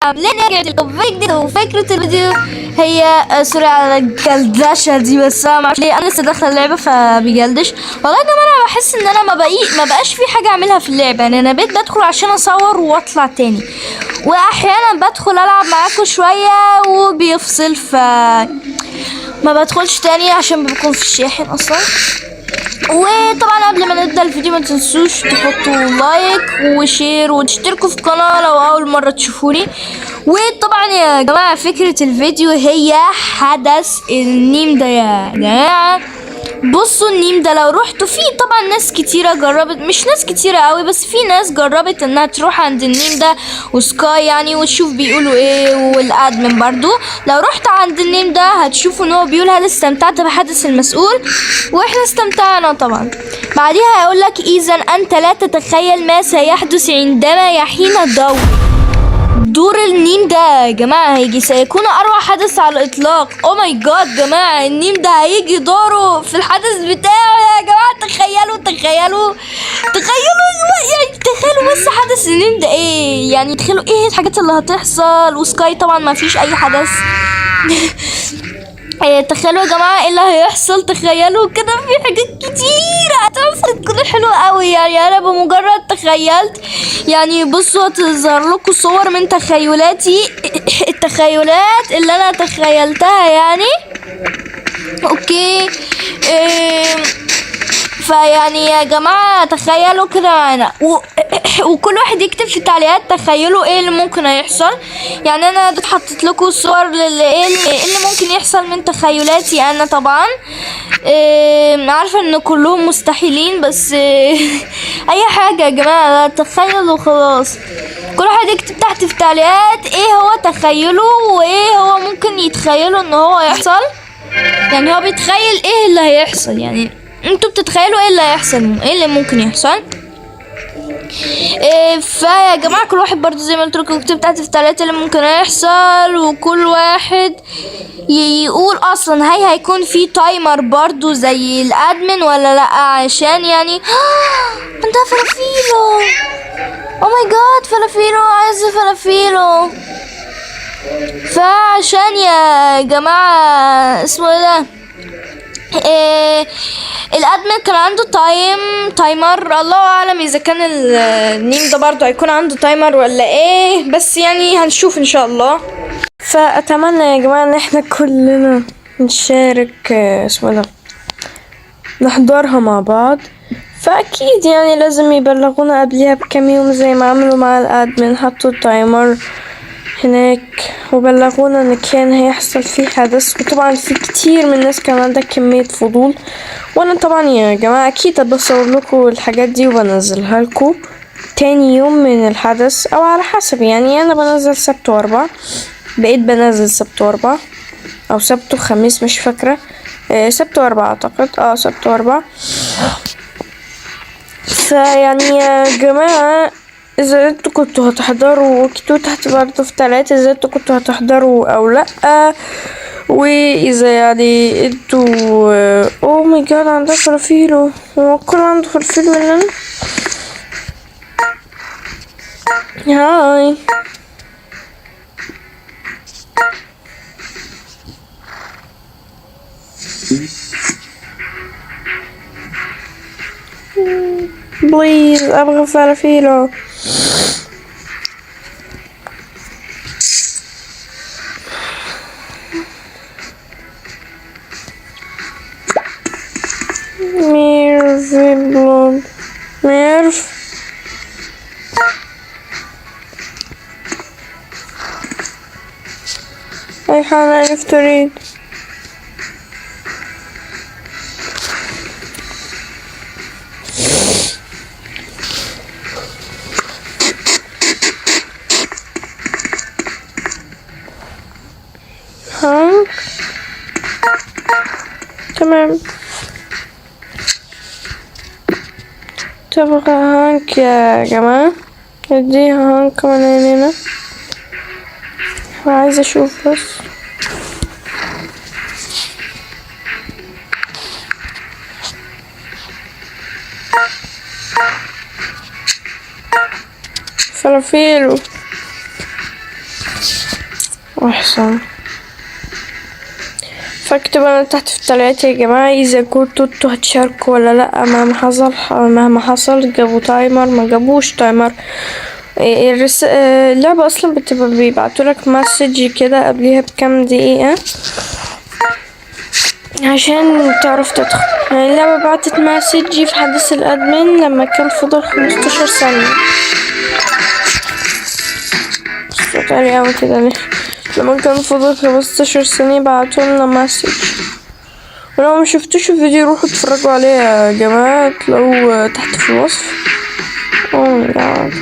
عاملين ايه؟ رجعت لكم فيديو جديد. وفكرة الفيديو هي sorry على الجلدشة دي، بس انا معرفش ليه انا لسه داخلة اللعبة فبيجلدش. والله يا جماعة انا بحس ان انا ما بقاش في حاجة اعملها في اللعبة، يعني انا بقيت بدخل عشان اصور واطلع تاني، واحيانا بدخل العب معاكم شوية وبيفصل، ف ما بدخلش تاني عشان بيكون في الشاحن اصلا. وطبعا قبل ما نبدا الفيديو ما تنسوش تحطوا like و share وتشتركوا في القناة لو اول مرة تشوفوني. وطبعا يا جماعة فكرة الفيديو هي حدث النيم ده يا جماعة. بصوا النيم ده لو رحتوا فيه، طبعا ناس كتيرة جربت، مش ناس كتيرة قوي بس في ناس جربت انها تروح عند النيم ده وسكاي يعني وتشوف بيقولوا ايه، وال admin برضو لو رحت عند النيم ده هتشوفوا ان هو بيقول هل استمتعت بحدث المسؤول، واحنا استمتعنا طبعا. بعديها هيقول لك اذا انت لا تتخيل ما سيحدث عندما يحين الدور. دور النيم ده يا جماعة هيجي، سيكون أروع حدث على الإطلاق. oh my God جماعة، النيم ده هيجي دوره في الحدث بتاعه يا جماعة. تخيلوا تخيلوا تخيلوا يعني تخيلوا بس حدث النيم ده ايه، يعني تخيلوا ايه الحاجات اللي هتحصل. وسكاي طبعا ما فيش أي حدث. تخيلوا يا جماعة ايه اللي هيحصل، تخيلوا كده في حاجات كتيرة هتحصل تكون حلوة قوي. يعني انا بمجرد تخيلت، يعني بصوا هتظهر لكم صور من تخيلاتي، التخيلات اللي انا تخيلتها يعني. okay فيعني يا جماعة تخيلوا كده معانا، وكل واحد يكتب في التعليقات تخيلوا ايه اللي ممكن هيحصل. يعني انا حطيت لكم صور للي اللي ممكن يحصل من تخيلاتي انا طبعا. عارفة ان كلهم مستحيلين، بس اي حاجة يا جماعة تخيلوا خلاص. كل واحد يكتب تحت في التعليقات ايه هو تخيله وايه هو ممكن يتخيله ان هو يحصل، يعني هو بيتخيل ايه اللي هيحصل، يعني انتوا بتتخيلوا ايه اللي هيحصل، ايه اللي ممكن يحصل. إيه فيا جماعة كل واحد برضو زي ما قلت لكم يكتب تحت في التعليقات اللي ممكن يحصل، وكل واحد يقول اصلا هي هيكون في timer برضو زي ال admin ولا لا، عشان يعني عندها فلافيلو. oh my God فلافيلو، عايزه فلافيلو. فعشان يا جماعة اسمه ايه ده، إيه ال admin كان عنده timer، الله اعلم اذا كان النيم ده برضه هيكون عنده timer ولا ايه، بس يعني هنشوف ان شاء الله. فاتمنى يا جماعة ان احنا كلنا نشارك اسمه ده، نحضرها مع بعض. فاكيد يعني لازم يبلغونا قبلها بكام يوم زي ما عملوا مع ال admin، حطوا ال timer هناك وبلغونا ان كان هيحصل فيه حدث. وطبعا في كتير من الناس كان عندها كمية فضول، وانا طبعا يا جماعة اكيد بصور لكم الحاجات دي وبنزلها لكم تاني يوم من الحدث او على حسب. يعني انا بنزل سبت واربع، بقيت بنزل سبت واربع او سبت وخميس مش فاكرة، سبت واربع اعتقد، سبت واربع. فيعني يا جماعة اذا انتوا كنتوا هتحضروا اكتبوا تحت برضه في تعليقات اذا انتوا كنتوا هتحضروا او لا، واذا يعني انتوا oh my God عندها فلافيلو، هو كل عنده فلافيلو ولا انا؟ hi please ابغى فلافيلو. ميرف بلوب ميرف. ريحانة ألف تريد. ها تمام، تبغى هانك يا جماعة، اديها هانك من هنا، عايزة اشوف بس. فلافيلو. وحصان. فاكتبوا انا تحت في التعليقات يا جماعة اذا كنتوا انتوا هتشاركوا ولا لا، مهما حصل، مهما حصل جابوا timer ما جابوش timer. اللعبة اصلا بتبقى بيبعتولك message كده قبليها بكام دقيقة عشان تعرف تدخل. يعني اللعبة بعتت message في حدث ال admin لما كان فاضل 15 ثانية. الصوت عالي اوي كده ليه؟ لما كان فاضل 15 ثانية بعتولنا message. ولو ما شفتوش الفيديو روحوا اتفرجوا عليه يا جماعة، تلاقوه تحت في الوصف. oh my god.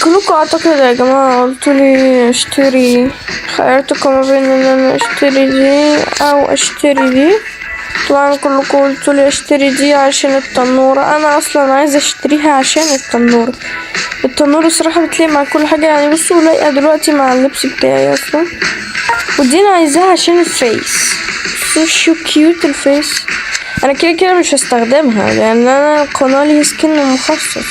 كلكم اعتقد يا جماعة قلتولي اشتري، خيرتكم ما بين ان انا اشتري دي او اشتري دي. طبعا كلكم قلتولي اشتري دي عشان التنورة. انا اصلا عايزة اشتريها عشان التنورة. التنورة الصراحة بتليق مع كل حاجة، يعني بصوا لايقة دلوقتي مع اللبس بتاعي اصلا. ودي انا عايزاها عشان ال face، بصوا شو cute ال face. انا كده كده مش هستخدمها لان انا القناة ليها skin مخصص،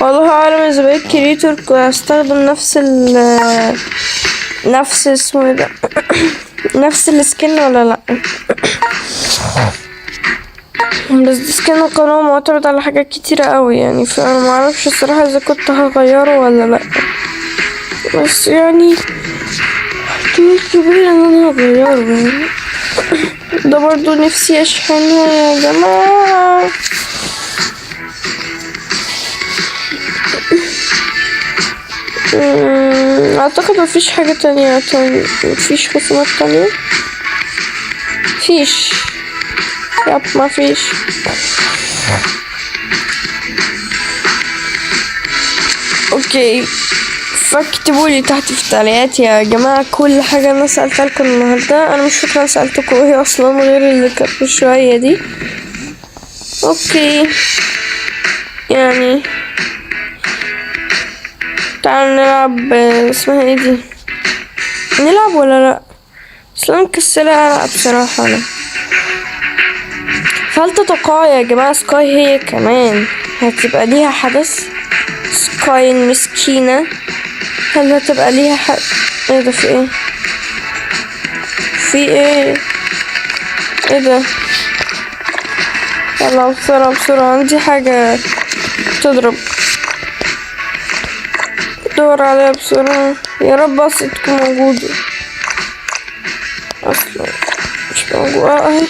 والله اعلم اذا بقيت creator هستخدم نفس ال نفس اسمه ايه ده نفس ال skin ولا لا. بس دي skin القناة معتمد على حاجات كتيرة قوي يعني، فانا معرفش الصراحة اذا كنت هغيره ولا لا، بس يعني احتمال كبير ان انا هغيره يعني. ده برضو نفسي اشحنها يا جماعة. اعتقد مفيش حاجة تانية، مفيش خصومات تانية، مفيش، yep مفيش. okay، فاكتبوا لي تحت في التعليقات يا جماعة كل حاجة انا سألتها لكم النهاردة. انا مش فاكرة انا سألتكم ايه اصلا غير اللي كانت من شوية دي. okay يعني تعالوا نلعب، اسمها ايه دي، نلعب ولا لا؟ اصلا مكسلة العب بصراحة انا. فهل تتوقعوا يا جماعة سكاي هي كمان هتبقى ليها حدث؟ سكاي المسكينة هل هتبقى ليها حد؟ ايه ده، في ايه، في ايه، ايه ده؟ يلا بسرعة بسرعة، عندي حاجة تضرب، دور عليها بسرعة. يا رب بس تكون موجودة، اصلا مش موجودة. اهي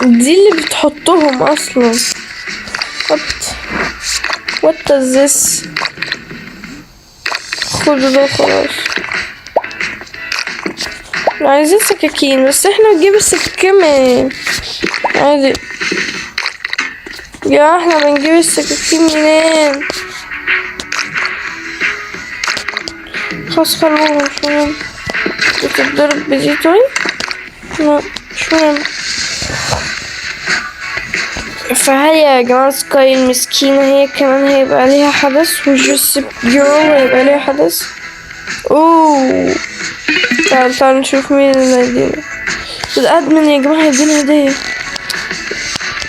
دي اللي بتحطهم اصلا. what is this؟ خدوا ده خلاص. عايزين سكاكين، بس احنا نجيب السكاكين منين؟ عادي يا احنا بنجيب السكاكين منين؟ خلاص خلوهم مش مهم. بتتضرب بدي طيب؟ لا مش مهم. فهل يا جماعة سكاي المسكينة هي كمان هيبقى ليها حدث؟ وجوسيب جيرل هيبقى ليها حدث؟ اوه تعال تعال نشوف مين اللي هيدينا. ال admin يا جماعة هيدينا هدية.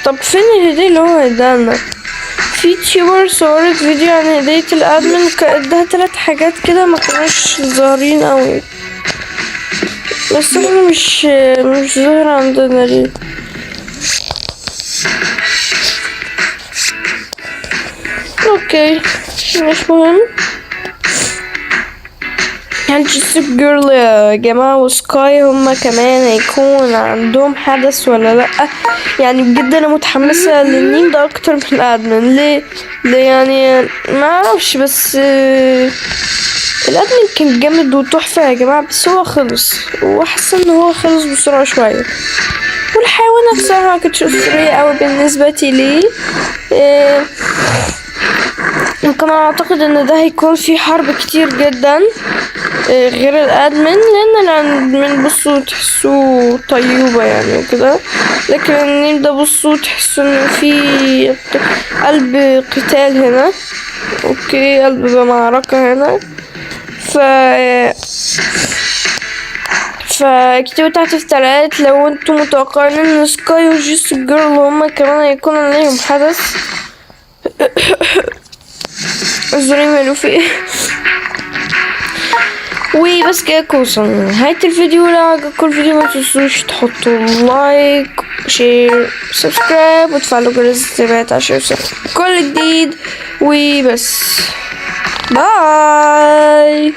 طب فين الهدية اللي هو هيدانا؟ في YouTuber صورت فيديو عن هدية ال admin، اداها 3 حاجات كده ما كانوش ظاهرين قوي، بس احنا مش ظاهر عندنا ليه. okay مش مهم. هل جوسيب جيرل يا جماعة وسكاي هما كمان هيكون عندهم حدث ولا لأ؟ يعني بجد انا متحمسة للنيم ده اكتر من ال admin. ليه؟ ليه يعني ما اعرفش، بس ال admin كان جامد وتحفة يا جماعة، بس هو خلص، وحاسة ان هو خلص بسرعة شوية. والحيوانات الصراحة ما كانتش اسطورية اوي بالنسبة لي. وكمان اعتقد ان ده هيكون في حرب كتير جدا غير ال admin، لان ال admin بصوا تحسوه طيوبة يعني وكده، لكن النيم ده بصوا تحسوا ان في قلب قتال هنا. okay قلب معركة هنا. ف فاكتبوا تحت في التعليقات لو انتم متوقعين ان سكاي وجيس جيرل هما كمان هيكون عليهم حدث. اعذروني يا لوفي. وبس كده وصلنا لنهاية الفيديو. لو عجبكم الفيديو ما تنسوش تحطوا like، share، subscribe، وتفعلوا جرس التنبيهات عشان يوصلكم كل جديد. وبس، bye.